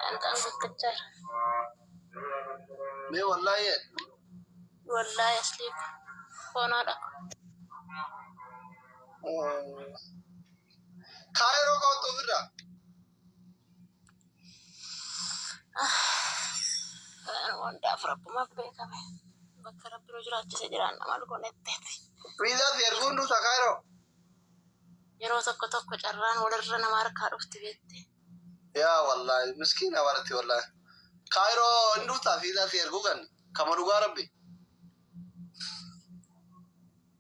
Shaanxaan guuttachaa jira. Mee wallaahi. Wallaahi aslii foonaadha. Kaayiroo kootu ofirraa. Hundaaf rabbumaaf beekame. Bakka rabbi nu jiraachise jiraanna maal goonetteeti. Viizaa si erguun dhufa Kaayiroo. Yeroo tokko tokko carraan walirra nama harkaa dhufti beekte. Yaa wallaahi miskiina baratti wallaahi. Kaayiroo hin dhuftaa viizaa si erguu kan kama dhugaa rabbi.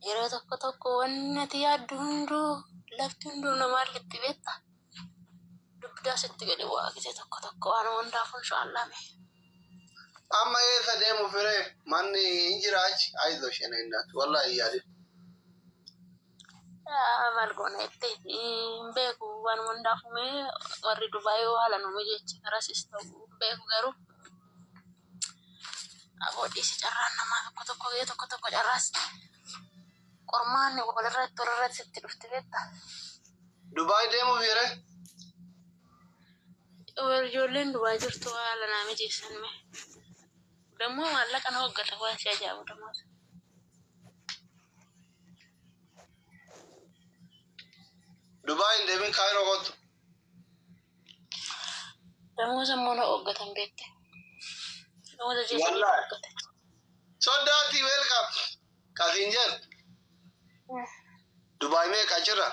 Yeroo tokko tokko wanni ati yaaddu hunduu lafti hunduu namaa litti beekta. Dugdaa sitti gadi bu'aa gisee tokko tokko waan hundaaf inshaallah mee. Amma eessa deemu firee manni hin jira achi ayizo shene innaati wallaahi yaadin. Maal goona jettee hin beeku waan hundaaf mee warri Dubaay yoo haala nu mijeeche karasis ta'u hin beeku garuu aboo dhiisi carraan namaa tokko tokko gahee tokko tokko carraas qormaanni walirratti walirratti sitti dhufti beekta. Dubaay deemu firee. Ijoolleen Dubaay jirtu haala naa mijeessan mee. Dammoo maallaqa na hoggata waan si ajaa'ibu dammoo. Dubaay hin deemin Kaayiroo kootu. Dammoo sammuu na hoggatan beekte. Dammoo ji'a sadii na Wallaahi. hoggatan. Soddaati welcome. Kasiin jedhu Dubaay meeqa jira?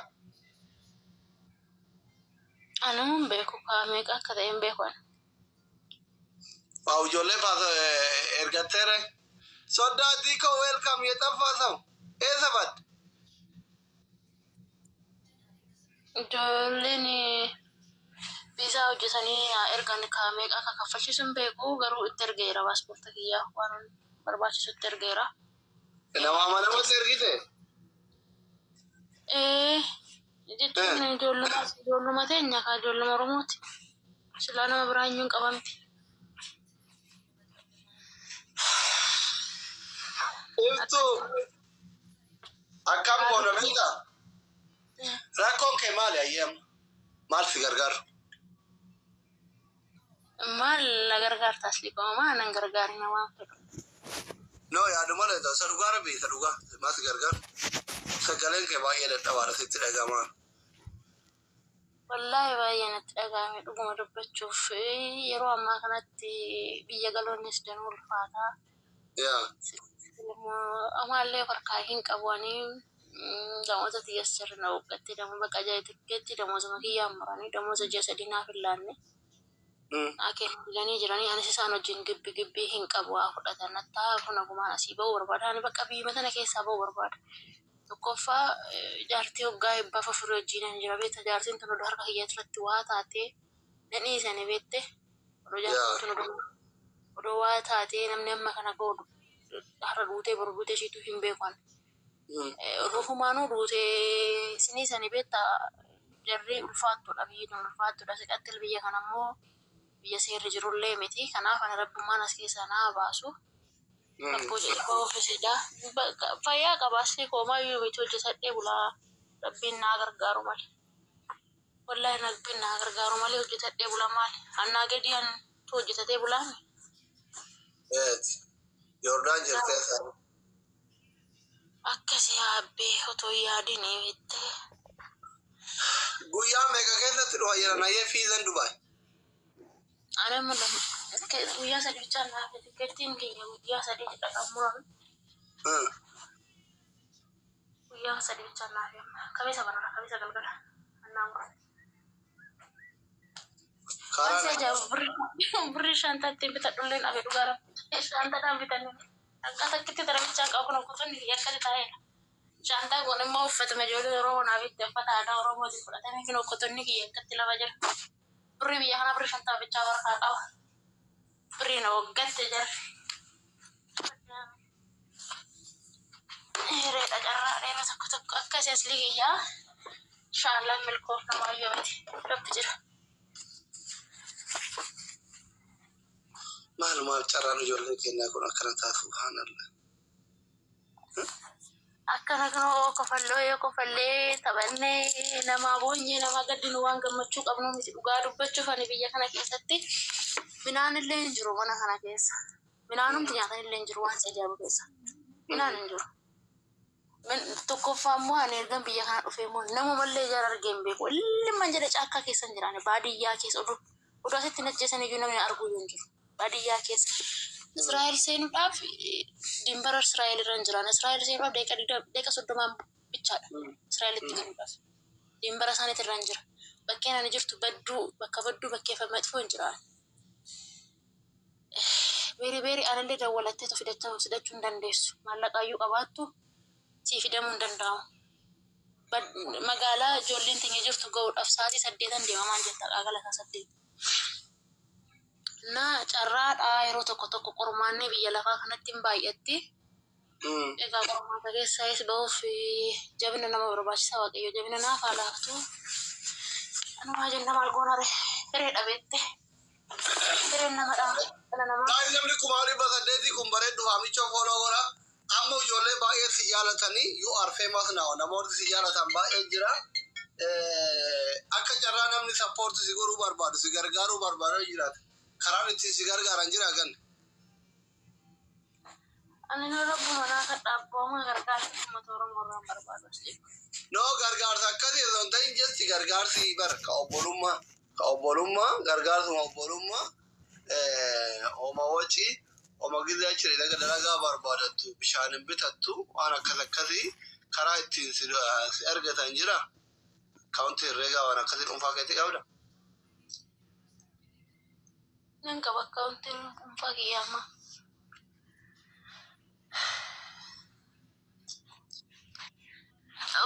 Anuu hin beeku kaa meeqa akka ta'e hin beeku ani. Waa ijoollee faasa ergatteere. Soddaati koo welcome yeexaffaa sawu. Eessa badde? Ijoolleen viizaa hojjetanii haa ergan kaa meeqa akka kaffalchiisu hin beeku garuu itti ergeera paaspoortii kiyyaa waan barbaachisu itti ergeera. Nama amanamatti ergite? Ee jechuun ijoolluma teenya kaa ijoolluma Oromooti. Silaa nama biraa eenyuun qabamti. Iftuu akkam goona beektaa? Rakkoon kee maali ayyaama? Maal si gargaaru? Maal na gargaarta asli koo maa nan gargaarina waan fedhu. No yaadu malee ta'u isa dhugaa rabbi isa dhugaa maal si gargaaru? Sagaleen kee baay'ee dadhabaadha sitti dhaga'amaa. Wallaahi baay'ee natti dhaga'ame dhuguma dubbachuuf yeroo ammaa kanatti biyya galoonnis danuu ulfaataa. Yaa. Amaallee harkaa hin qabu ani damoota tiyya sirna hoggatte damoo bakka tikkeetti damootuma kiyyaan muranii damoota ji'a sadii naaf hin laanne. Naa kennanii jiranii anis isaan wajjin gibbi gibbii hin qabu haa fudhatan nattaa kun nagumaan asii ba'uu barbaada ani bakka biyya tana keessaa ba'uu barbaada. Tokkoffaa jaartii hoggaa eebbaaf afurii wajjin hin jira beekta jaartiin tun odoo harka kiyya irratti waa taatee na dhiisani beekte odoo jaartiin tun odoo waa taatee namni amma kana ga'u har'a duutee boru duutee ishiitu hin beeku ani. Rofumaanuu duutee sinii sani beekta jarri ulfaattuudha biyyi tun ulfaattuudha siqattil biyya kana immoo biyya seerri jirullee miti kanaaf ani rabbummaan as keessaa naa baasu. Rabboo jedhee ofiisidha. Fayyaa qaba asli koomaayyuu miti hojjetadhee bulaa rabbiin naa gargaaru malee. Wallaahi rabbiin naa gargaaru malee hojjetadhee bulaa maali? Annaa gadi antu hojjetatee bulaame. Eet. Yordaan jirtee sana. Akkasi yaabbee otoo yaadin beektee. Guyyaa meeqa keessatti dhufa jedhan ayyee fiizan Dubaay. Ani amma guyyaa sadii bichaan naaf tikkeettiin kiyya guyyaa sadii jedha kan murame. Guyyaa sadii bichaan naaf amma kamisa barara kamisa galgala annaa murame. Karaa Wanti ajaa'ibu birrii shaantaa ittiin bitadhullee dhabe dhugaa rabbi. Shaantaadhaan bitanii akka takkitti tara bichaan qabu kun kutunni kiyya akkasi taa'eera. Shaantaan kun immoo uffatuma ijoollee Oromoo naaf itti uffata aadaa Oromootiin fudhatame kun kutunni kiyya akkatti lafa jira. Birrii biyya kanaa birrii shantaa bichaa harkaa qaba. Birrii na waggatte jarri. Hireedha carraa dheeraa tokko tokko akkasi asli kiyyaa. Inshaallah milkoof namaa yoo miti rabbi jira. Maalumaaf carraan ijoollee keenyaa kun akkana ta'a subhaanallah. Akkana kunoo kofallee yoo kofallee taphannee namaa boonyee namaa gaddinu waan gammachuu qabnu miti dhugaa dubbachuuf ani biyya kana keessatti Midhaan illee hin jiru mana kana keessa. Midhaanumti nyaatan illee hin jiru waan si ajaa'ibu keessa. Midhaan hin jiru. Tokkoffaa immoo ani ergan biyya kana dhufee immoo namumallee ijaan argee hin beeku. Ilmaan jedhe caakkaa keessa hin jiraane, baadiyyaa keessa oduu asitti najjeessan iyyuu namni arguu hin jiru. Baadiyyaa keessa. Israa'el seenuudhaaf dimbara Israa'el irra hin jiraan. Israa'el seenuudhaaf daqiiqa 20, daqiiqa 30n bichaadha. Israa'elitti galuudhaaf. Dimbara isaaniitti irra hin jira. Bakkeen ani jirtu badduu, bakka badduu, bakkee maxxoo hin jiraan. Beeri beeri anallee dawwalatteetu fidachuu hin dandeessu. Maallaqaayyuu qabaattu sii fidamuu hin danda'amu. Magaalaa ijoolleen teenya jirtu ga'uudhaaf sa'aatii 8n deema maal jetta, qaagala isaa 8. Na carraadha, yeroo tokko tokko qormaanni biyya lafaa kanatti hin baay'atti. Egaa qormaata keessaayis bahuuf jabina nama barbaachisa. Waaqayyo jabina naaf haa laaftu. Anumaa jenna, maal goonare, hiree dhabeette. Hireen nama dha. Dhala namaa. Daa'im namni 800,000 kun bareeddu faamicha follow godha. Amma ijoollee baay'ee si jaalatanii, you are famous now. Namoonni si jaalatan baay'ee jira. Akka carraa namni support si godhuu barbaadu, si gargaaruu barbaadu jiraate. Karaan ittiin si gargaaran jira gan. Ani nu rabbuma naa kadha, abbooma gargaarsa uummata Oromoo irraan barbaadu as jedhu. No, gargaarsa akkasii osoo hin ta'in, jechi gargaarsi bar ka obbolummaa gargaarsuma obbolummaa, oma waci oma gizee achi dalagaa barbaadattu, bishaan hin bitattu, waan akkas akkasii karaa ittiin si argatan jira. Kaawuntii herreegaa waan akkasii dhuunfaa keetti qabda. Nan qaba akkaawuntiin dhuunfaa kiyya amma.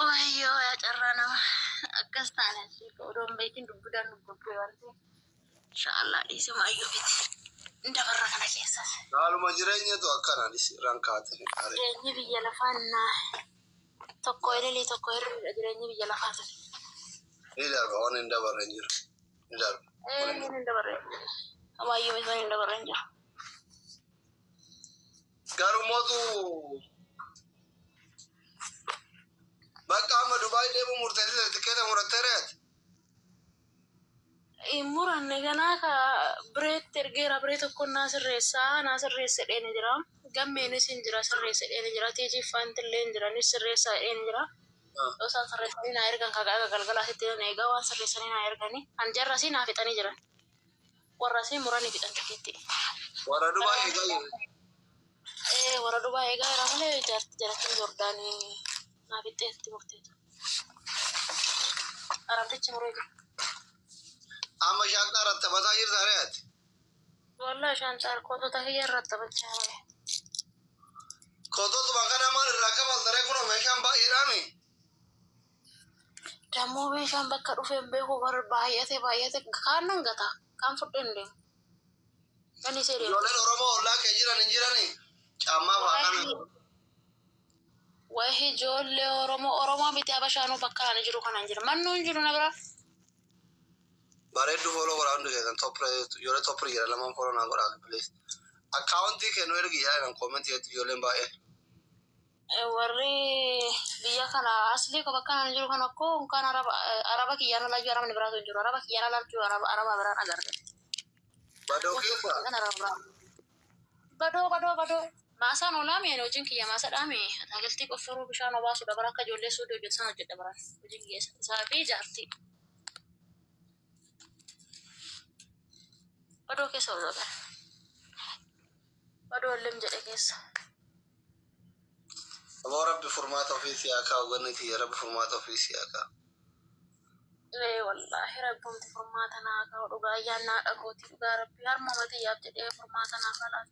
Wayyoo, yaa carraa nama akkas taane, asii odoo hin beekin dubbidaan dubbee waan ta'eef. Inshaallah, dhiise maayyoo miti. Dabarra kana keessas. Haaluma jireenyatu akkanaan irraan kaate. Jireenyi biyya lafaa naa tokko ililii tokko hirriidha jireenyi biyya lafaa tun. Ni darba, waan hin dabarre hin jiru. Ni darba. Ee, hin dabarre. Maayyoo miti, waan hin dabarre hin jiru. Garuu mootu bakka amma Dubaay deemuu murteessite, tikeeta murattee re'ate. Muranne, ganaa ka bireetti ergeera, biree tokko naa sirreessaa, naa sirreesse dheeni jira. Gammeenis hin jira, sirreesse dheeni jira. Tiijii faantillee hin jira, nis sirreessaa dheeni jira. Yoo isaan sirreessanii naa ergan, kagaa galgalaasitti nan eegaa, waan sirreessanii naa erganii. Kan jarrasii naa fixanii jiran. Warrasii muranii fixan tikeetti. Warra Dubaay eegaa jiru. Ee, warra Dubaay eegaa jira malee jarattiin Jordaanii naa fixxeetti murteetu. Arabtichi muree jira. Amma shaanxaa rattabataa jirta re'ate. Wallahi, shaanxaa kootota kiyya irratti taphachaa jira. Koototuma kana maal irraa kafaltaree? Kun meeshaan baay'eedhaami. Dammoo meeshaan bakka dhufee hin beeku bar, baay'ate baay'ate, kaan nan gata, kaan fudhee hin deemu. Kan isee deemu. Ijoolleen Oromoo ollaa kee jiran hin jirani? Caammaa fa'aa kana. Wahi, ijoollee Oromoo, Oromoo miti, Habashaanuu bakka ani jiru kana hin jiru. Mannuu hin jiru na bira. Bareeddu follow godhaa hundi keessan, top ijoollee top jira lamaan, follow naa godhaa please. Akkaawuntii kennu ergi jedhan comment jetti ijoolleen baay'ee. Warri biyya kana aslii ko bakka ani jiru kana koo kan araba, araba kiyyaan alayyuu arabni biraatu hin jiru. Araba kiyyaan alayyuu araba, araba biraan agarre. Badoo keessa. Kan araba biraan. Badoo, badoo, badoo. Maasaan oolaami, ani hojiin kiyya maasa dhaami. Ataakiltii qofforuu, bishaan obaasuu dabara, akka ijoollee suudii hojjetan hojjedha baran. Hojiin kiyya isaa fi jaartii. Badoo keessa oolaa. Badoo illee jedhe keessa. Aboo, rabbi furmaata ofii si haa kaa'u, ganni tiyya, rabbi furmaata ofii si haa kaa'u. Ee wallaahi, rabbumti furmaata naa kaa'u, dhugaa ayyaannaa dhagooti, dhugaa rabbi harma matiyyaaf jedhee furmaata naa kaa'u.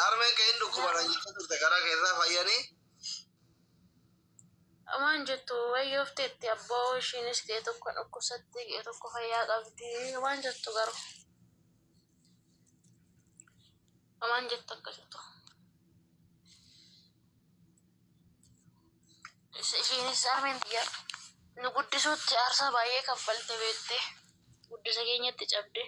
Harmeen kee hin dhukkuban jettee turte, karaa keessaa fayyanii. Waan jettu wayyoofteetti abboo, ishiinis ga'e tokko dhukkubsatti, ga'e tokko fayyaa qabdi waan jettu garuu. Waan jettu akkasittu. Ishiinis harmeen tiyya nu guddisuutti aarsaa baay'ee kaffalte beekte, guddisa keenyatti cabde.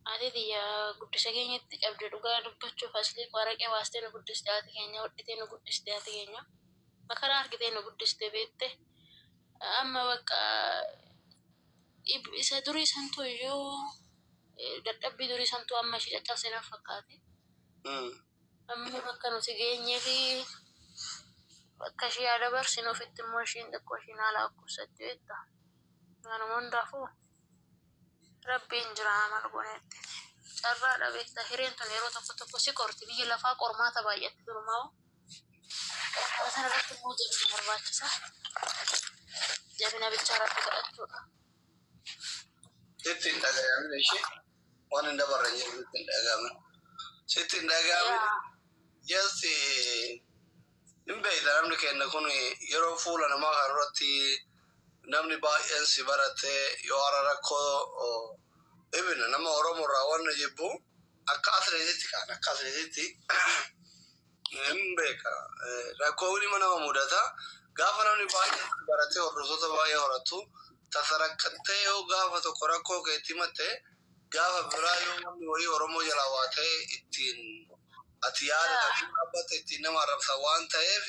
Haati tiyya guddisa keenyatti cabde, dhugaa dubbachuuf aslii waraqee baastee nu guddiste haati keenya, hodhitee nu guddiste haati keenya. Makaraa argitee nu guddiste beekte. Amma bakka isa durii santu iyyuu Dadhabbii durii santuu amma ishii caccabsee na fakkaate. Amma bakka nuti geenyee fi bakka ishii yaada barsinu ofitti immoo ishiin xiqqoo ishiin haala dhukkubsatti beekta. Kanuma hundaafuu Rabbiin jira maal goonetti. Carraadha beekta, hireen tun yeroo tokko tokko si qorti, biyya lafaa qormaata baay'atti durumaa. Qormaata sana irratti immoo jabina barbaachisa. Jabina bichaa Rabbi kadhachuudha. Sitti hin dhagayamin ishee waan hin dabarre hin jiru, sitti hin dhagayamin. Sitti hin dhagayamin. Just hin beekta, namni keenya kun yeroo fuula namaa kan irratti namni baay'een si barate yoo hara rakkoo ibina nama Oromoo irraa wanni jibbu akka asliititti kaan akka asliititti hin beeka. Rakkoo ilma nama mudata, gaafa namni baay'een si barate hordoftoota baay'ee horatu tasa rakkattee yoo gaafa tokko rakkoo keetti himatte, gaafa biraa yoo namni wayii Oromoo jalaa waa ta'e ittiin ati yaada kan dhaabbatte ittiin nama arrabsa waan ta'eef,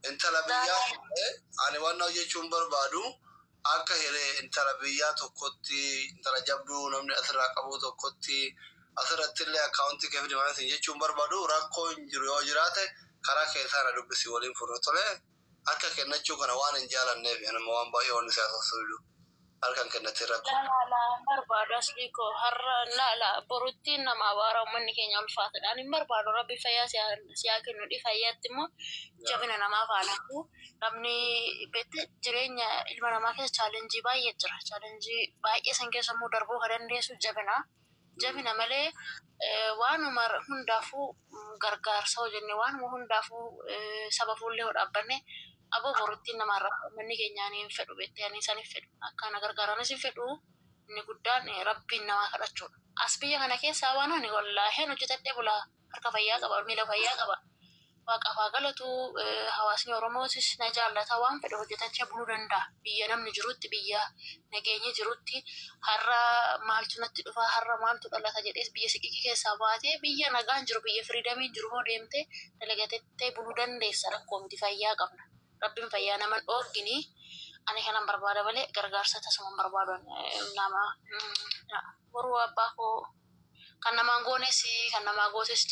intala biyyaa ta'e ani waan hojjechuun barbaadu akka hiree intala biyyaa tokkotti, intala jabduu namni asirraa qabu tokkotti, asirratti illee akkaawuntii kee fidi waan jechuun barbaadu rakkoo hin jiru. Yoo jiraate karaa keessaa na dubbisi, waliin furre. Tole, harka kennachuu kana waan hin jaalanneef nama waan baay'ee waan siyaasa harkan kennatee rakkoo. La la, barbaadu aslii koo har'a la la borutti nama abaara, uummanni keenya ulfaatadhaan hin barbaadu. Rabbi fayyaa siyaa kennu, fayyaatti immoo jabina namaa faanafu. Namni beekte jireenya ilma namaa keessa challenge baay'ee jira. Challenge baay'ee san keessa immoo darbuu kan dandeessu jabina. Jabina malee waanuma hundaafuu gargaarsa hojjenne, waanuma hundaafuu saba fuullee hoo dhaabbanne, aboo borutti namarra uummanni keenya ani hin fedhu, beektee, ani isaan hin fedhu, akka na gargaaranis hin fedhu. Inni guddaan Rabbiin namaa kadhachuudha. As biyya kana keessaa waan ani wallaahi hojjetadhee bulaa, harka fayyaa qaba, miila fayyaa qaba. Waaqaaf haa galatu, hawaasni Oromootis na jaallata, waan fedhe hojjetachaa buluu danda'a. Biyya namni jirutti, biyya nageenyi jirutti, har'a maaltu natti dhufa, har'a maaltu dhalata jedhees biyya siqiqii keessaa baatee biyya nagaan jiru, biyya freedomiin jiru hoo deemtee dalagatettee buluu dandeessa, rakkoo miti, fayyaa qabna. Rabbiin fayyaa naman dhoorgini, ani kanan barbaada malee gargaarsa tasuma hin barbaadu nama. Boruu abbaa koo kan namaan goones kan namaa gootes